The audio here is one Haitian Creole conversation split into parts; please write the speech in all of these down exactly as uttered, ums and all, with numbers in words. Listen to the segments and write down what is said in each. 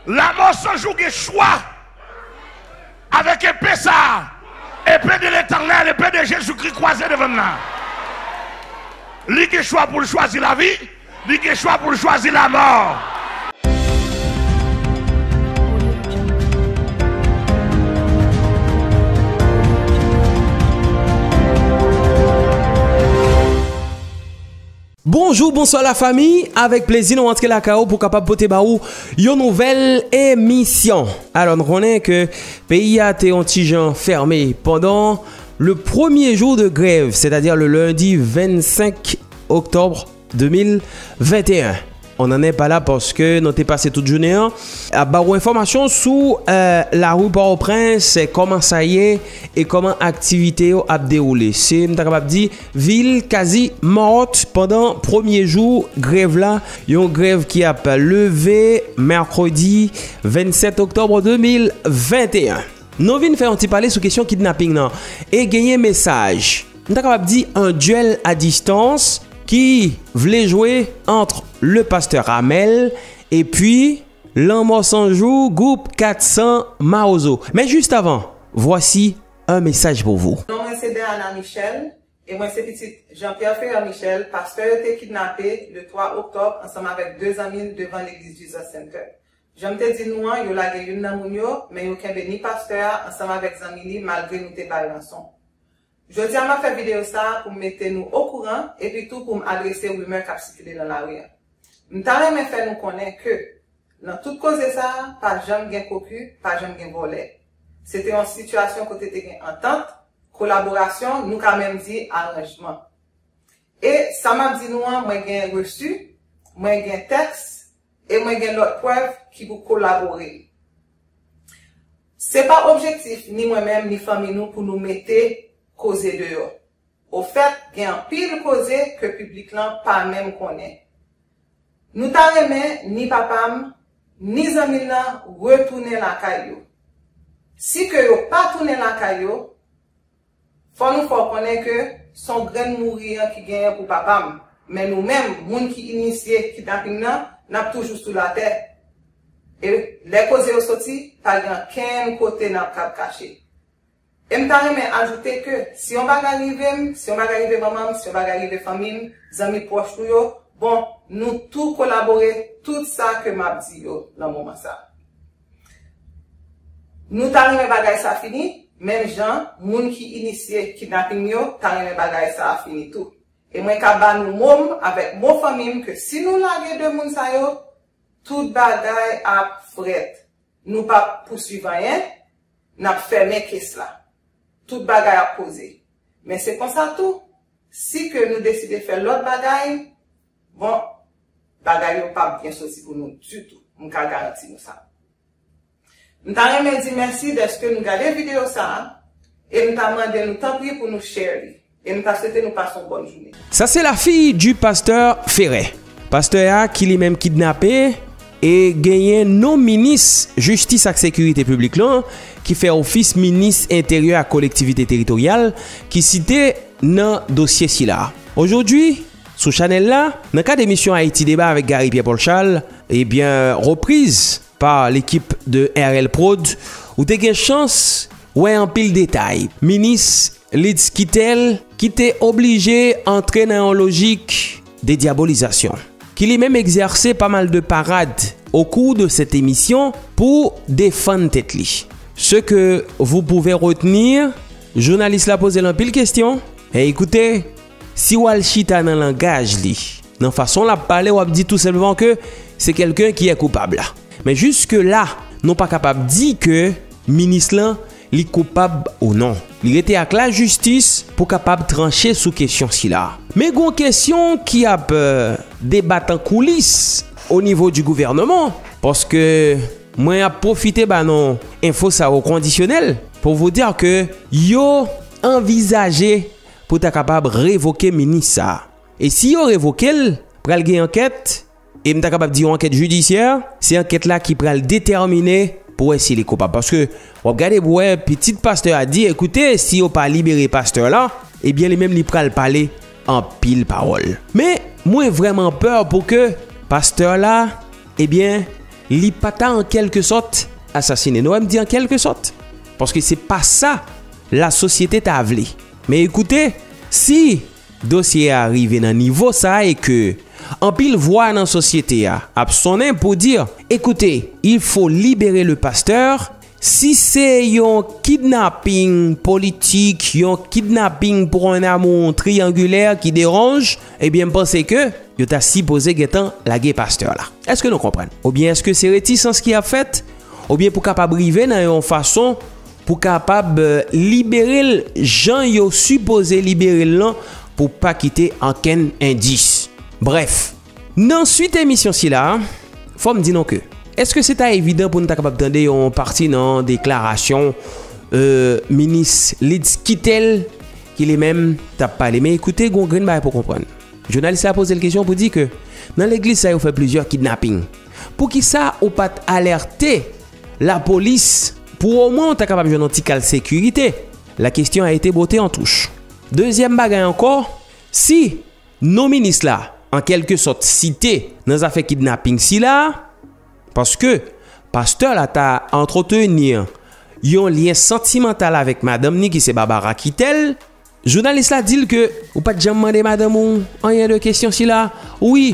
Lamò san jou gen chwa avèk epe sa a. Epe de Letènèl, epe de Jezikri kwaze devan l la. Li gen chwa pou l chwazi lavi, li gen chwa pou l chwazi lamò. Bonjou, bonswa lafanmi. Avèk plezi nou antre lakay ou pou kapab pote ba ou yon nouvèl emisyon. Alò, nou konnen ke peyi a te yon ti jan fèmen pandan le premier jour de grève, c'est-à-dire le lundi vingt-cinq octobre deux mille vingt et un. On n'en est pas là paske nou te pase tout jounen an ap ba ou enfòmasyon sou, euh, lari Pòtoprens, kòman sa ye e kòman aktivite yo ap dewoule. Se, m ta kapab di, vil kazi mòt pandan premye jou grèv la, yon grèv ki ap leve mèkredi vennsenk oktòb de mil venteyen. Nou vin fè yon ti pale sou kesyon kidnaping nan e genyen mesaj, m ta kapab di, an dyèl a distans ki vle jwe ant le pastè Amel epi Lanmò San Jou, gwoup kat san Mawozo. Men jis avan, voici un message pour vous. Non mwen se Deana Michel, e mwen se pitit Jean Pierre Ferrer Michel, pastè yo te kidnape le twa oktòb ansanm avèk de zanmi l devan legliz Jesus Center. Jan m te di nou an, yo lage youn nan moun yo, men yo kenbe ni pastè a ansanm avèk zanmi li malgre nou te bay ranson. Jodi a m ap fè videyo sa a pou m mete nou okouran epi tou pou m adrese rimè k ap sikile nan lari a. M ta renmen fè nou konnen ke nan tout koze sa a, pa janm gen koki, pa janm gen vòlè. Se te yon sitiyasyon kote te gen antant, kolaborasyon, nou ka menm di aranjman. E sa m ap di nou an, mwen gen resi, mwen gen tèks, e mwen gen lòt prèv ki pou kolabore. Se pa objektif ni mwen menm ni fanmi nou pou nou mete koze deyò. Ofèt, gen anpil koze ke piblik lan pa menm konnen. Nou ta renmen ni papa m, ni zanmi l lan retounen lakay yo. Si ke yo pa tounen lakay yo, fò nou fè w konnen ke s on grenn mouri an ki genyen pou papa m. Men nou menm, moun ki inisye kidnaping nan, n ap toujou sou latè. E lè koze yo soti, pa gen ankenn kote n ap kab kache. E m ta renmen ajoute ke si yon bagay rive m, si yon bagay rive manman m, si yon bagay rive fanmi m, zanmi pwòch nou yo, bon, nou tou kolabore tout sa ke m ap di yo nan moman sa. Nou ta renmen bagay sa fini, menm jan moun ki inisye kidnaping yo ta renmen bagay sa fini tou. E mwen ka ba nou mo m avèk mo fanmi m ke si nou lage de moun sa yo, tout bagay ap frèt. Nou p ap pouswiv anyen, n ap fèmen kes la. Tout bagay ap poze. Men se konsa tou, si ke nou deside fè lòt bagay, bon, bagay yo p ap byen soti pou nou ditou. M ka garanti nou sa. M ta renmen di mèsi dèske nou gade videyo sa a, e m ta mande nou tanpri pou nou share li. E m ta swete nou pase yon bòn jounen. Sa se la fille du pasteur Ferré. Pastè a ki li menm kidnape e genyen non minis jistis ak sekirite piblik lan ki fè ofis minis enteryè ak kolektivite teritoryal ki site nan dosye sila. Ojodwi, sou chanèl la, nan kad emisyon Haïti Débat avèk Gary Pierre Paul Charles, ebyen, repriz pa lekip de R L Prod, ou te gen chans wè anpil detay. Minis Litz Quitel ki te oblije antre nan yon lojik de dyabolizasyon, ki li menm egzèse pa mal de parad au cours de cette émission pou defann tèt li. Ce que vous pouvez retenir, jounalis la poze l anpil kesyon. E ekoute, si w al chita nan langaj li, nan fason l ap pale, w ap di tou senpleman ke se kèlken ki è koupab la. Men jiske la, nou pa kapab di ke minis lan, li koupab ou non. Li rete ak lajistis pou kapab tranche sou kesyon sila. Men gon kesyon ki ap, euh, debat an koulis o nivo di gouvènman, paske mwen ap pwofite ba nou enfo sa yo kondisyonèl pou vous dire ke yo anvizaje pou ta kapab revoke minis sa. E si yo revoke l, pral gen ankèt, e m ta kapab di yon ankèt jidisyè, se ankèt la ki pral detèmine pou wè si li koupab. Paske w ap gade pou wè pitit pastè a di, ekoute, si yo pa libere pastè la, ebyen li menm li pral pale anpil pawòl. Men mwen vrèman pè pou ke pastè la, ebyen, li pa ta an kèlkesòt asasinen. Nou wè m di an kèlkesòt. Paske se pa sa lasosyete ta vle. Men ekoute, si dosye a rive nan nivo sa a e ke anpil vwa nan sosyete a ap sonnen pou di, écoutez, il faut libérer le pasteur, si se yon kidnaping politik, yon kidnaping pour un amour triangulaire qui dérange, ebyen, m panse ke yo ta sipoze gentan lage pastè la. Èske nou konprann? Oubyen èske se retisans ki ap fèt? Oubyen pou kapab rive nan yon fason pou kapab, euh, libere l jan yo sipoze libere l lan, pou pa kite ankenn endis. Brèf, nan swit emisyon sila, fò m di nou ke, èske se ta evidan pou n ta kapab tande yon pati nan deklarasyon, euh, minis Lidz Quitel, ki li menm t ap pale? Men ekoute, gon grenn bagay pou konprann. Jounalis la poze l kesyon pou di ke nan legliz sa yo fè plizyè kidnaping. Poukisa ou pa t alète lapolis pou omwen ou ta kapab jwenn yon ti kal sekirite? La question a été bottée en touche. Dezyèm bagay ankò, si non minis la, an kèlkesòt, site nan zafè kidnaping sila, paske pastè la ta antreteni yon lyen santimantal avèk madanm ni ki se Barbara Quitel, jounalis la di l ke ou pa t janm mande madanm ou anyen de kesyon sila. Wi,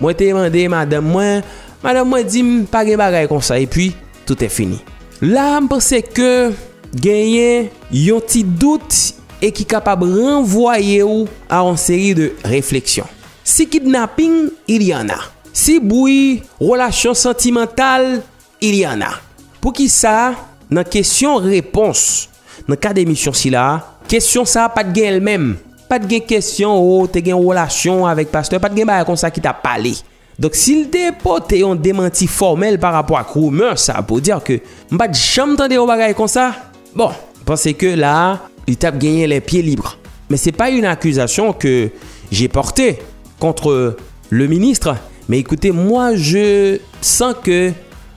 mwen te mande madanm mwen, madanm mwen di m pa gen bagay konsa, epi tout est fini. La, m panse ke genyen yon ti dout e ki kapab ranvwaye w a yon seri de refleksyon. Si kidnaping, il y en a. Si bwi, relasyon santimantal, il y en a. Poukisa, nan kesyon repons, nan kad emisyon sila, kesyon sa pa t gen l menm. Pa t gen kesyon, o, te gen relasyon avèk pastè, pa t gen bagay konsa ki t ap pale. Donk, si l te pote yon demanti fòmèl pa rapò ak rimè sa, pou di ke m pa t janm tande yon bagay konsa, bon, m panse ke la a, li t ap genyen les pieds libres. Mais c'est pas une accusation que j'ai portée contre le ministre. Mais écoutez, moi, je sens que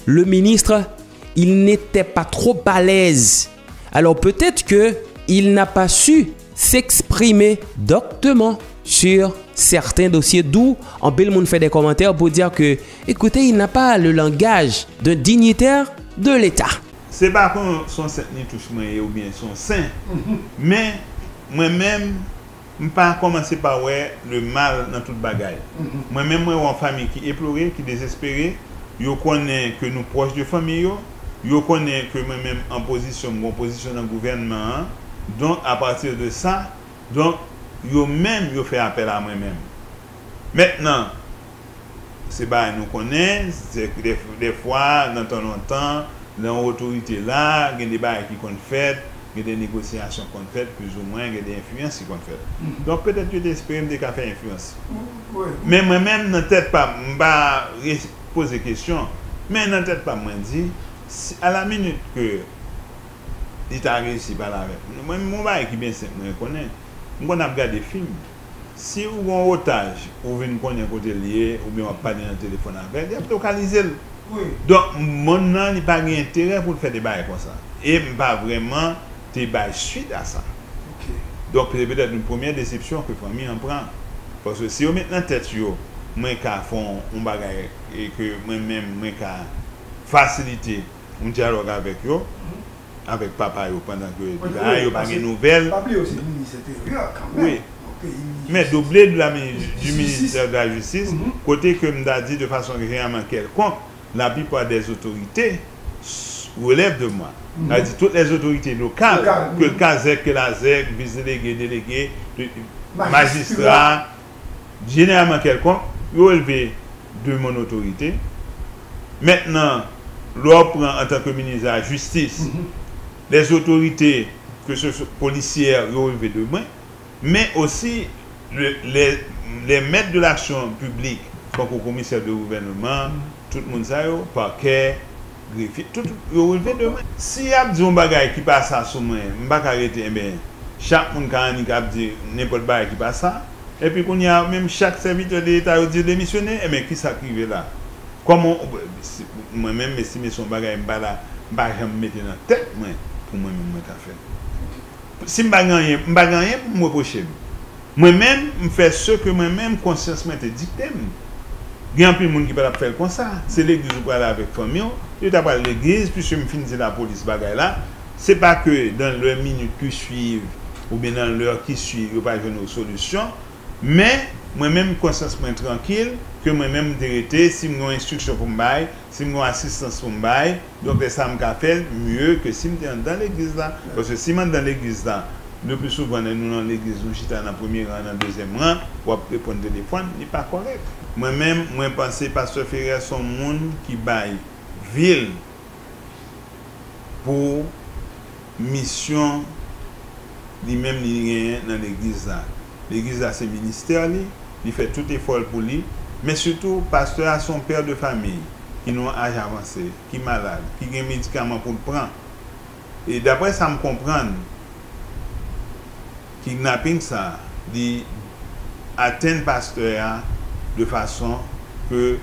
le ministre, il n'était pas trop à l'aise. Alors peut-être que il n'a pas su s'exprimer doctement sur certains dossiers, d'où anpil moun fè des commentaires pour dire que, écoutez, il n'a pas le langage d'un dignitaire de l'État. Se pa kon se yon sent nitouch mwen ye oubyen se yon sen, men mwen menm, m pa kòmanse pa wè le mal nan tout bagay. Mwen menm, mwen wè yon fanmi ki eplore, ki dezespere, yo konnen ke nou pwòch de fanmi yo, yo konnen ke mwen menm an pozisyon, m gen yon pozisyon nan gouvènman an, donk, apati de sa, donk, yo menm, yo fè apèl a mwen menm. Mentnan, se bagay nou konnen, se de, defwa, nan tan lontan, nan otorite la, gen de bagay ki konn fèt, gen de negosyasyon konn fèt, plizoumwen, gen de enfliyans ki konn fèt. Donk, petèt yo te espere m te ka fè enfliyans. Men mwen menm, nan tèt pa m, m pa re-, poze kesyon. Men nan tèt pa m, mwen di, si, a la minit ke li ta reyisi pale avèk mwen, mwen, yon bagay ki byen senp, mwen konnen. M konn ap gade fim. Si ou gen yon otaj, ou vin konnen kote l ye, oubyen w ap pale nan telefòn avè l, y ap lokalize l. Donk, monn nan, li pa gen enterè pou l fè de bagay konsa. E m pa vrèman te bay swit a sa. Donk, se petèt yon premyè desepsyon ke fanmi an pran. Paske si yo met nan tèt yo, mwen ka fè yon, yon bagay e ke mwen menm, mwen ka fasilite yon dyalòg avèk yo, avèk papa yo pandan ke yo pa gen nouvèl. Pa bliye yo se minis enteryè kanmenm. Wi. Men double de la mini-, du ministère de la justice, kote ke m ta di de façon généralement quelconque, la plupart des autorités relèvent de moi. Sa di tout les autorités locales, ke l kazèk, ke la zèk, vis delege, delege, majistra, généralement quelconque, yo releve de mon autorité. Mentnan, lè w pran antanke minis de la jistis, les autorités, ke se swa polisyè, yo releve de mwen, men osi le, les, les maîtres de l'action publique, tankou komisè de gouvènman, tout moun sa yo, pakè, grefye, tout yo releve de mwen. Si y ap di yon bagay ki pa sa sou mwen, m pa ka rete, enben, chak moun ka annik ap di nenpòt bagay ki pa sa. Epi kounye a, menm chak sèvitè de Leta yo di yo demisyone, enben, ki sa k rive la? Kòman, si, mwen menm, m estime se yon bagay m pa la, m pa janm mete nan tèt mwen pou mwen menm mwen ta fè. Si m pa gen anyen, m pa gen anyen pou m repwoche m. Mwen menm, m fè se ke mwen menm konsyans mwen te dikte m. Gen anpil moun ki pa t ap fè l konsa. Se legliz ou prale avèk fanmi w. Yo ta pral legliz, piske m fin di lapolis bagay la. Se pa ke dans les minutes qui suivent oubyen dans l'heure qui suit, yo pa jwenn yon solisyon. Men, mwen menm, konsyans mwen trankil, ke mwen menm, m te rete, si m gen yon enstriksyon pou m bay, si m gen yon asistans pou m bay, donk lè sa a m ka fè l mye ke si m te anndan legliz la. Paske si m anndan legliz la, le pli souvan, lè nou nan legliz, nou chita nan premye ran, nan dezyèm ran, w ap reponn telefòn, li pa kòrèk. Mwen menm, mwen panse Pastè Ferré se yon moun ki bay vi l pou misyon li menm li genyen nan legliz la. Legliz la se ministè li, li fè tout efò l pou li, men sitou, pastè a se yon pè de fanmi ki nan yon aj avanse, ki malad, ki gen medikaman pou l pran. E daprè sa m konprann, kidnaping sa, li atenn pastè a de fason ke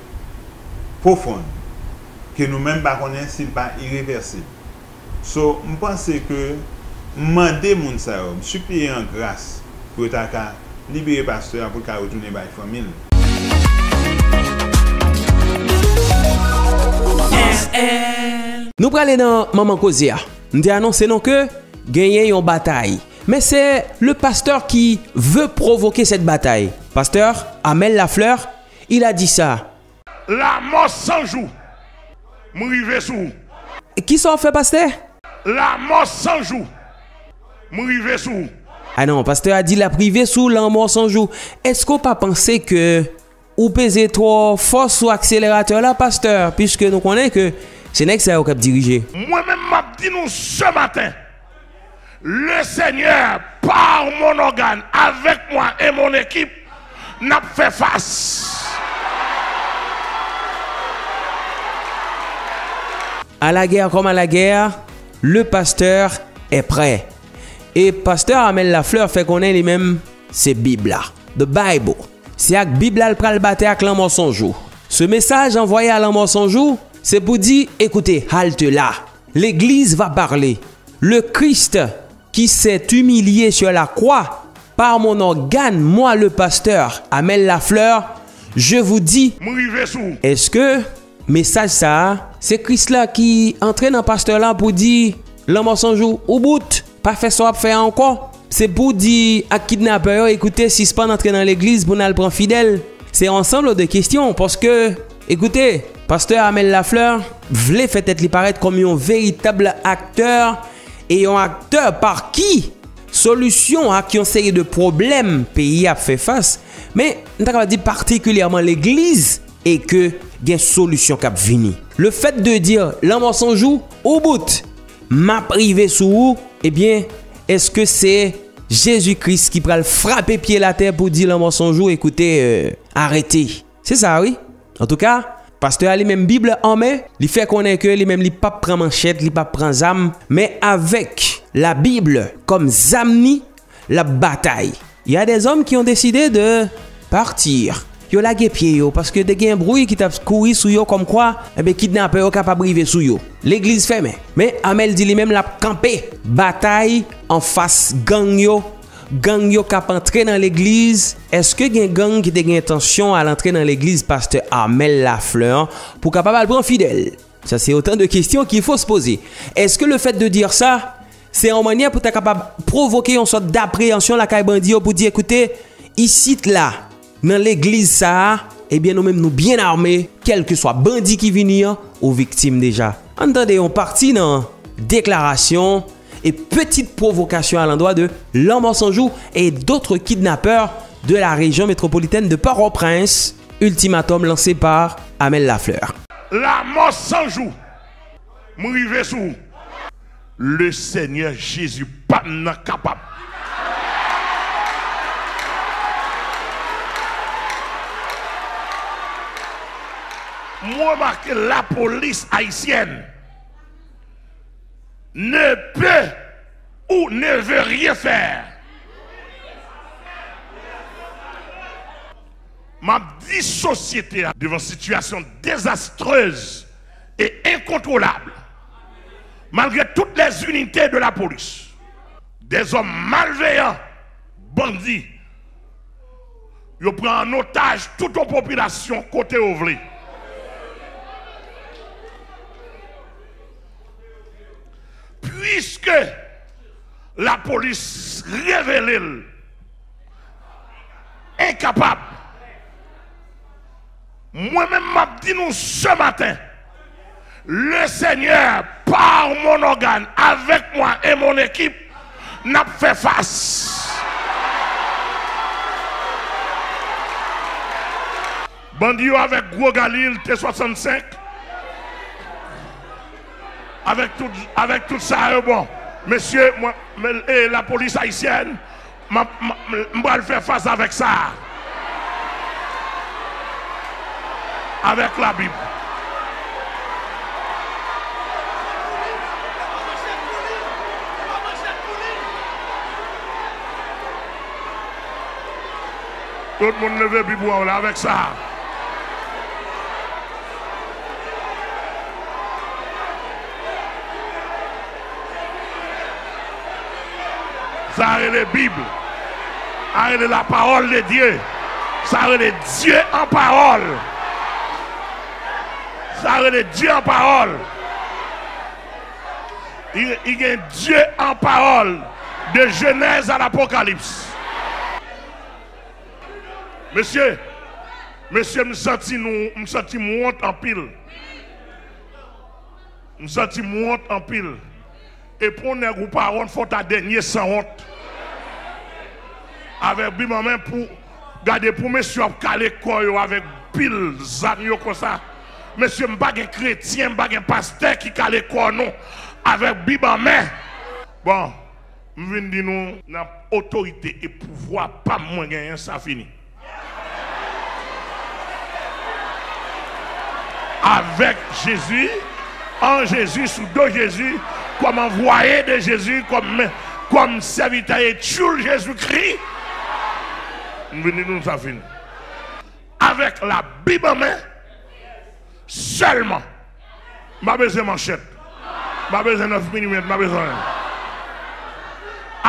pwofon, ke nou menm pa konnen si l pa irevèsib. So, m panse ke m mande moun sa yo, m sipliye an gras pou yo ta ka libere pastè a pou l ka retounen bay fanmi l. Nou prale nan manman koze a. M te anonse nou ke genyen yon batay. Mais c'est le pasteur qui veut provoquer cette bataille. Pasteur Amel Lafleur, il a dit ça. Lanmò san jou, m rive sou ou. Kisa w fè, pastè? Lanmò san jou, m rive sou ou. Ah non, pastè a di l ap rive sou lanmò san jou. Èske w pa panse ke ou peze twò fò sou akseleratè la, pastè? Piske nou konnen ke se nèg sa yo k ap dirije. Mwen menm, m ap di nou ce matin, le Seigneur, par mon organe, avec moi et mon équipe, n ap fè fas. À la guerre comme à la guerre, le pasteur est prêt. E pastè Amel Lafleur fè konnen li menm se Bib la, the Bible. Se ak Bib la l pral batay ak lanmò san jou. Ce message envoyé à lanmò san jou, se pou di, écoutez, halte là. L'église va parler. Le Christ qui s'est humilié sur la croix, par mon organe, moi le pasteur Amel Lafleur, je vous dis, M rive sou ou. Èske mesaj sa a, se Kris la ki antre nan pastè la pou di, lanmò san jou, ou bout, pa fè sa w ap fè a ankò? Se pou di ak kidnapè yo, écoutez, sispann antre nan legliz pou n al pran fidèl? C'est un ensemble de questions, paske, écoutez, pastè Amel Lafleur vle fè tèt li parèt kòm yon veritab aktè e yon aktè pa ki solisyon ak yon seri de pwoblèm peyi a ap fè fas, men m ta kapab di patikilyèman legliz, e ke gen solisyon k ap vini. Le fait de dire lanmò san jou, ou bout, m ap rive sou ou, ebyen, èske se Jezi Kris ki pral frape pye l atè pou di lanmò san jou, écoutez, euh, arrêtez? Se sa wi. Antouka, pastè a li menm Bib la an men, li fè konnen ke li menm li p ap pran manchèt, li p ap pran zam, men avèk la Bible kòm zam ni, l ap batay. Il y a des hommes qui ont décidé de partir. Yo lage pye yo paske te gen bri ki t ap kouri sou yo kòmkwa, enben, kidnapè yo kapab rive sou yo. Legliz fèmen. Men Amel di li menm l ap kanpe batay anfas gang yo, gang yo k ap antre nan legliz. Èske gen gang ki te gen entansyon al antre nan legliz pastè Amel Lafleur an pou kapab al pran fidèl? Sa se otan de kesyon ki fo se poze. Èske le fèt de dir sa, se yon mannyè pou ta kapab pwovoke yon sòt dapreyansyon lakay bandi yo pou di, ekoute, isit la, nan legliz sa a, ebyen, nou menm nou byen ame, kèlkeswa bandi ki vini an, ou viktim deja. Ann tande yon pati nan deklarasyon et petite provocation à l'endroit de Lanmò San Jou et d'autres kidnappeurs de la région métropolitaine de Port-au-Prince, ultimatum lancé par Amel Lafleur. Lanmò San Jou, m rive sou ou. Le Seigneur Jésus pa m nan kapab. M remake lapolis ayisyèn ne peut ou ne veut rien faire. M ap di sosyete a devan sitiyasyon dezastrez e enkontwolab, malgre toutes les unités de la police, des hommes malveillants, bandi, Yo pran an otaj tout yon popilasyon kote yo vle. Puiske lapolis revele l enkapab, mwen menm m ap di nou ce matin, le Seigneur, par mon organe, avec moi et mon équipe, n ap fè fas. Bandi yo avèk gwo galil T swasannsenk, avèk tout, avèk tout sa yo, bon, mesye, mwen, men, e, lapolis ayisyèn, m ap, m, m, m pral fè fas avèk sa. Avèk Labib. Tout moun leve pi bwa w la avèk sa. Sa rele Bib. Sa rele la parole de Dieu. Sa rele Dieu en parole. Sa rele Dieu en parole. Li, li gen Dieu en parole. De Genèse à l'Apocalypse. Mesye, mesye, m santi nou, m santi m wont anpil. M santi m wont anpil. E pou yon nèg ou pa wont, fò w ta dènye sanwont. Avèk Bib an men pou gade pou mesye ap kale kò yo avèk pil zam yo konsa. Mesye, m pa gen kretyen, m pa gen pastè ki kale kò nou avèk Bib an men. Bon, m vin di nou, nan otorite e pouvwa pa m mwen genyen, sa fini. Avèk Jezi, an Jezi, sou do Jezi, kòm anvwaye de Jezi, kòm, kòm sèvitè e tchoul Jezikri, m vin di nou sa fini. Avèk Labib an men, sèlman. M pa bezwen manchèt. M pa bezwen nèf milimèt, m pa bezwen anyen.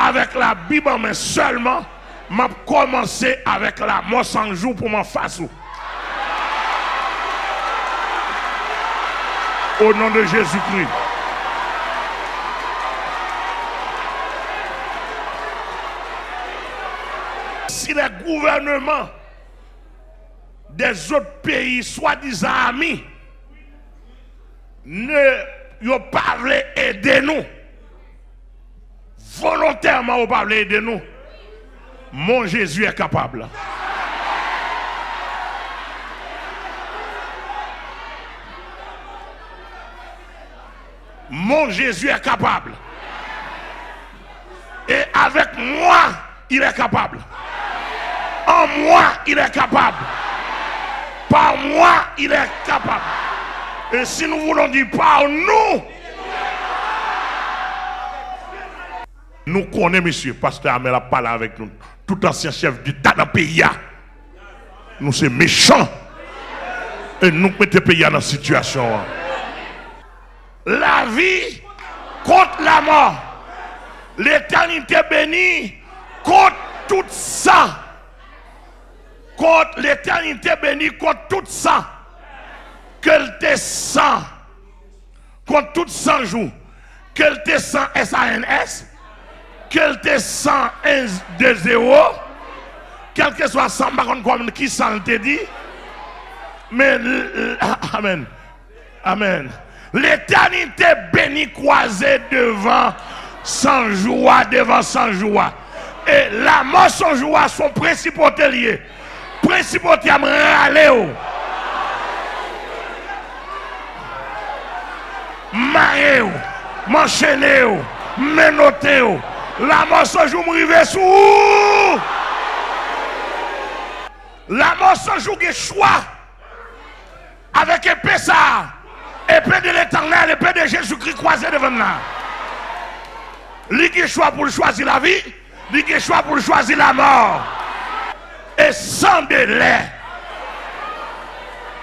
Avèk Labib an men sèlman, m ap kòmanse avèk Lamò San Jou pou m anfas ou. Au nom de Jésus-Christ. Si les gouvernements des autres pays, swadizan ami, ne, yo pa vle ede nou. Volontèman, yo pa vle ede nou. Mon Jésus est capable. Mon Jésus est capable. Et avec moi, il est capable. En moi, il est capable. Par moi, il est capable. Et si nous voulons dire par nous, nou konnen, mesye, pastè Amel ap pale avèk nou. Tout ansyen chèf deta nan peyi a, nou se mechan. E nou k mete peyi a nan sitiyasyon an. Lavi kont lamò. Letènite beni kont tout san. Kont, letènite beni kont tout san. Ke l te san. Kont tout san jou. Ke l te san S A N S. Ke l te san en, de zewo. Kèlkeswa san, m pa konn kòman, ki san l te di. Men, l, l, amèn. Amèn. Letènite beni kwaze devan san jou a, devan san jou a. E lamò san jou a, se yon prensipotè l ye. Prensipotè a, m rale w. M mare w. M anchene w. M menote w. Lamò san jou, m rive sou ou. Lamò san jou gen chwa. Avèk epe sa a, epe de Letènèl, epe de Jezikri kwaze devan m la. Li gen chwa pou l chwazi lavi, li gen chwa pou l chwazi lamò. E san delè.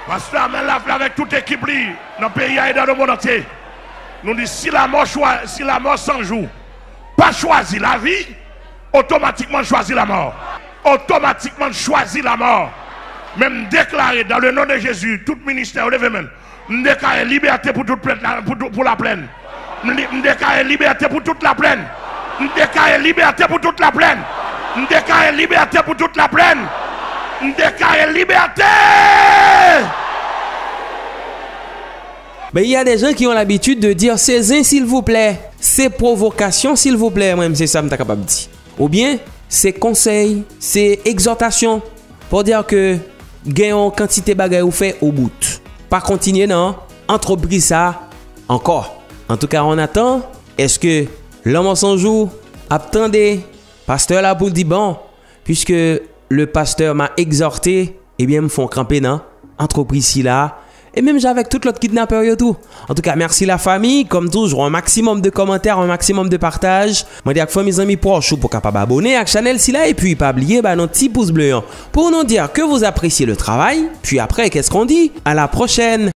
Pastè Amel Laflè avèk tout ekip li nan peyi a e dan lemonn antye. Nou di si lamò chwa-, si lamò san jou pa chwazi lavi, otomatikman l chwazi lamò. Otomatikman chwazi lamò. Men m deklare, dans le nom de Jésus, tout ministè yo leve men. M deklare libète pou tout plèt la, pou, tout- pou laplèn. M li- m deklare libète pou tout laplèn. M deklare libète pou tout laplèn. M deklare libète pou tout laplèn. M deklare libète. Ben, il y a des gens qui ont l'habitude de dire se zen silvouplè, se pwovokasyon silvouplè, mwen menm se sa m ta kapab di. Oubyen se konsèy, se egzòtasyon. Pou di ke gen yon kantite bagay ou fè ou bout. Pa kontinye nan antrepriz sa ankò. Antouka, an atan, èske lanmò san jou ap tande pastè la pou l di bon, puisque le pasteur m'a exhorté, ebyen m fè yon kanpe nan antrepriz sila. E menm jan avèk tout lòt kidnapè yo tou. Antouka, mèsi la fami. Kòm toujou, un maximum de commentaires, un maximum de partage. Mande ak fanmi, zanmi, pwòch ou pou kapab abone ak chanèl sila. Epi pa bliye ba nou ti pous ble an pou nou di ke vous appréciez le travail. Puis après, qu'est-ce qu'on dit? À la prochaine.